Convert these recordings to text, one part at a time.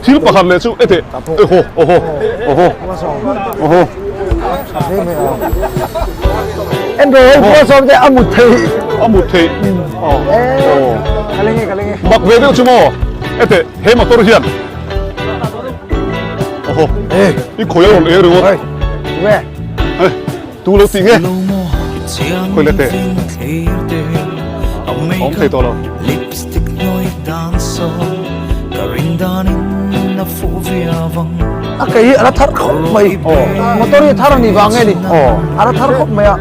Thil pakhat leh chu ete oho oho oho oho. En ro hei pua sawm te a mut thei. A mut thei. Oh. Kalenge kalenge. Mak ve deuh chu maw ete he motor hian. Oho. I khawi a rawn e ringawt. We. Tu lo tih nge? Khawi le teh. Awm thei tawh lo. A kei hi a la thar khawp mai. Motor hi a thar a ni vang nge ni? A la thar khawp mai a.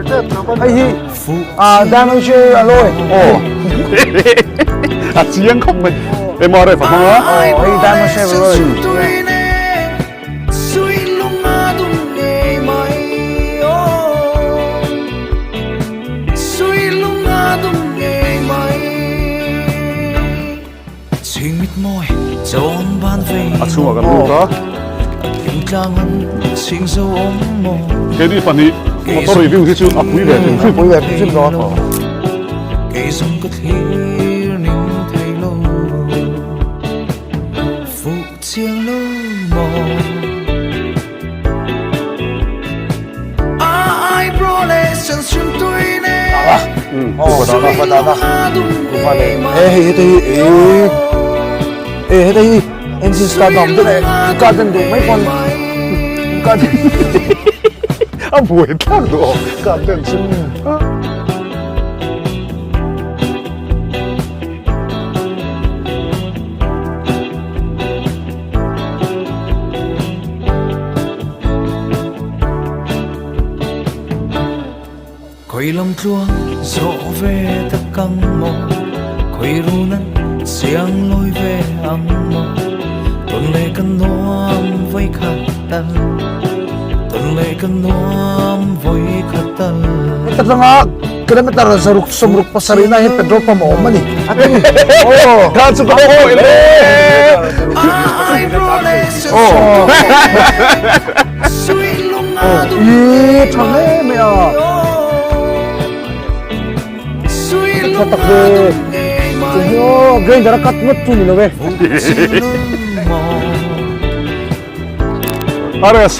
Hei hi diamond share a lawi. A chiang khawp mai. MRF a hmang a. Hei diamond share a lawi. A chhungah kan lut a. Keini pahnih motor review hi chu a pui ve hrim hrim. Pui ve hrim hrim dawn. Engine start na awm deuh e garden duh mai pawn garden a buai thlak duh awm garden chu. Heta tlanga kilometer zaruk sawmruk pasarih na hi petrol pump a awm a ni. Aw. Kha chu ka aw ele. Aw. I tha hle mai a. Tha tak ve. Chu hi aw grinder a cut ngawt chu ni lo e. Ares.